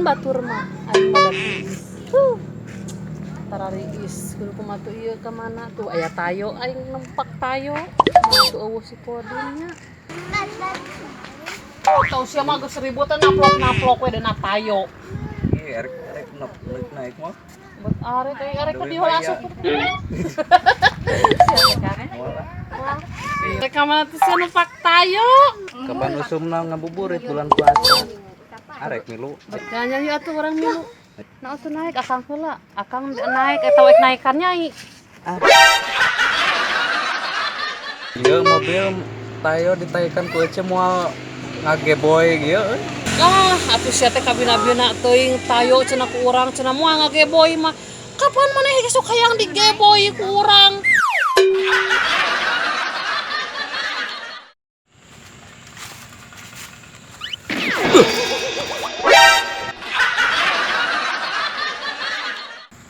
Batur mah aing mah da tiis. Huh. Tarariis kudu kumaha tuh ieu ka mana tuh aya tayo aing nempak tayo. Mana tuh eueuh si Kodimnya. Oh, tau sia mah geus ributan naplok-naplok we dina tayo. Iya, erek erek naik naik mah. Bet arek aing arek Duit di mah asup. iya. Rek ka mana tuh sia nempak tayo? Kapan usumna ngabuburit bulan puasa? Arek milu. Jangan yuk atuh urang milu. Nah atuh naik akang heula. Akang naik eta we naikan nyai. Ieu mobil tayo ditaikan ku ece moal ngageboy ieu euy. Ah, atuh sia teh kabina-bina teuing tayo cenah ku urang cenah moal ngageboy mah. Kapan maneh sok hayang digeboy ku urang?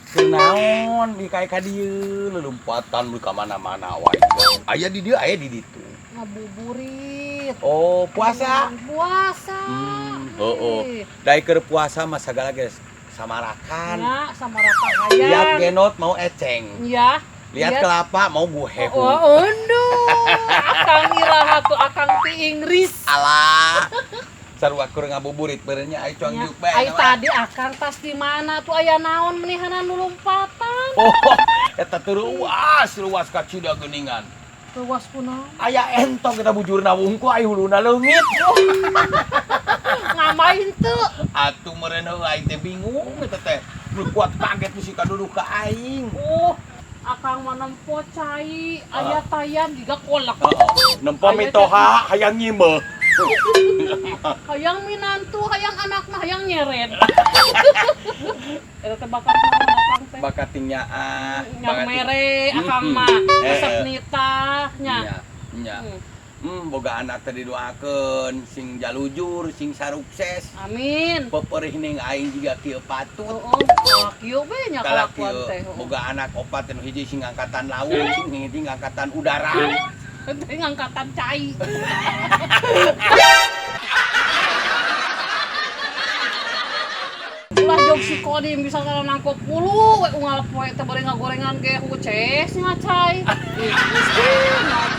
Kunaon di kae ka dieu lelumpatan lu ka mana-mana wae. Aya di dieu aya di ditu. Ngabuburit. Oh, puasa. Puasa. Heeh. Dai keur puasa mah sagala geus samarakan. Ya, samaraka hayang. Lihat genot mau eceng. Ya. Lihat kelapa mau buhehu. Oh, aduh. Akang iraha tuh akang ti Inggris. Alah. Sarua keur ngabuburit beureunya ai cuang Ya, diuk bae. ai tadi akang tas di mana tuh aya naon menihanan nu lompatan. Oh, eta teu ruas, ruas ka cida geuningan. Ruas kunaon? Aya entong kita bujurna wungku ai huluna leungit. Ngamain teu? Atuh meureun heuh aing teh bingung eta teh. Nu kuat kaget bisi kaduluh ka aing. Oh, akang mah nempo cai, aya tayan jiga kolak. Heeh. Nempo mitoha hayang nyimeuh. Hayang minantu, hayang anakna, hayang nyeret. Eta teh bakat naon akang teh? Bakat nyaah, Nyang mere akang mah, resep nitah nya. Nya, nya. Boga anak teh didoakeun sing jalujur, sing sarukses. Amin. Peperih ning aing jiga kieu patut. Oh, oh, kieu we nya Kalah kalakuan kieu teh. boga anak opat nu hiji sing angkatan laut, sing hiji angkatan udara. Teh ngangkatan cai. Ulah jog si Kodim bisa kana nangkop bulu we unggal poe teh bari ngagorengan ge huces nya cai. Ih, Gusti,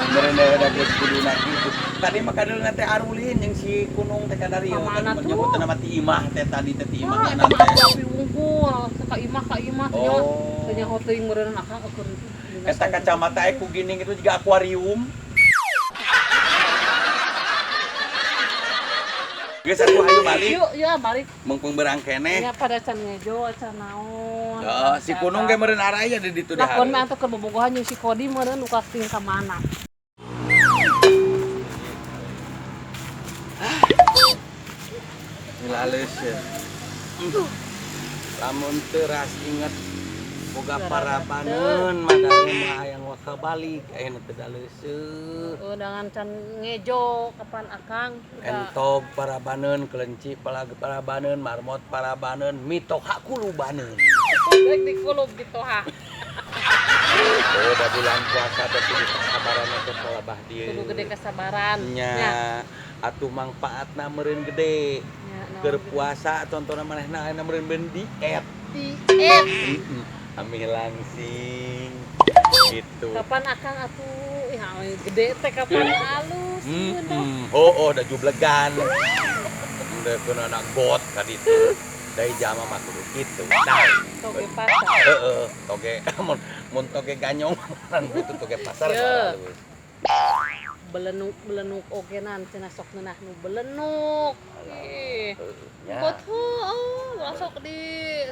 Meureun da geus kuduna kitu. Tadi mah kadeulna teh arulin jeung si Kunung teh kadarieu Kamana tuh? nyebut nama ti Imah teh tadi teh ti Imah Wah, na eta mah teh. api-api wungkul, ka imah ka imah teh nyaho Oh. teh nyaho teuing meureun akang eukeun. Eta kacamata ku gini itu juga akuarium. Geus atuh hayu balik. Yuk, ya balik. Mengpung berang keneh. Ya pada can ngejo, can naon. Heeh, si Kunung ge meureun araya di ditu deh. Lakon mah atuh keur bobogohan jeung si Kodi meureun nu ting ka mana. Ngilaleus ya. Lamun teu ras inget boga parabaneun madale mah hayang wakal balik ayeuna teu daleuseuh. Undangan can ngejo kapan akang. Entog parabaneun, kelenci parabaneun, marmot parabaneun, mitoha kulubaneun. Rek dikulub gitu ha. Oh, da bulan puasa teh kudu kasabaran teh palabah dieu. Kudu gede kesabaran. Nya, atuh mangpaatna meureun gede. Nya, naon Keur gitu. puasa contohna manehna ayeuna meureun beun diet. Diet. Heeh. Amih langsing gitu. Kapan akang atuh? Ih, gede teh kapan alus. Oh, oh, da jublegan. Udah kudu anak got ka ditu. Dari jama mah kudu kitu. Nah, Toge pasar. heeh, toge mun mun toge ganyong kan butuh toge pasar Ye. halus. Belenuk belenuk ogenan cenah sok ngeunah nu belenuk. Ih. Nya. Kot heueuh, ulah sok di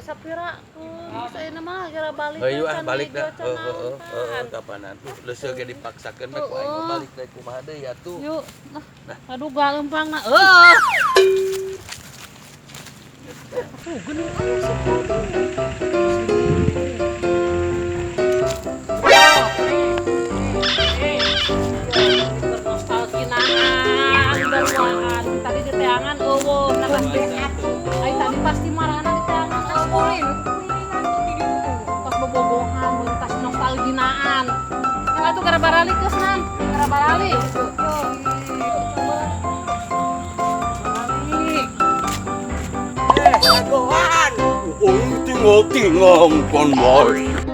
sapirakeun. Geus ayeuna mah gara balik. Hayu ah can balik ngejo, dah. can Heeh naon, heeh heeh kan. kapan atuh leuseut ge dipaksakeun mah ku aing mah balik deui kumaha deui atuh. Yuk, nah, aduh galempang na. Eh. Tuh, geuning aya si Kodim. Nostalginaan, tadi di teangan eueuh, nah pasti ai tadi pasti marahna di teangan eueuh. Pas bobogohan, mun tas nostalginaan. Yang atuh gara baralik geus nan, gara baralik. Balik. Jagoan. Oh, tinggal tinggal kon boy.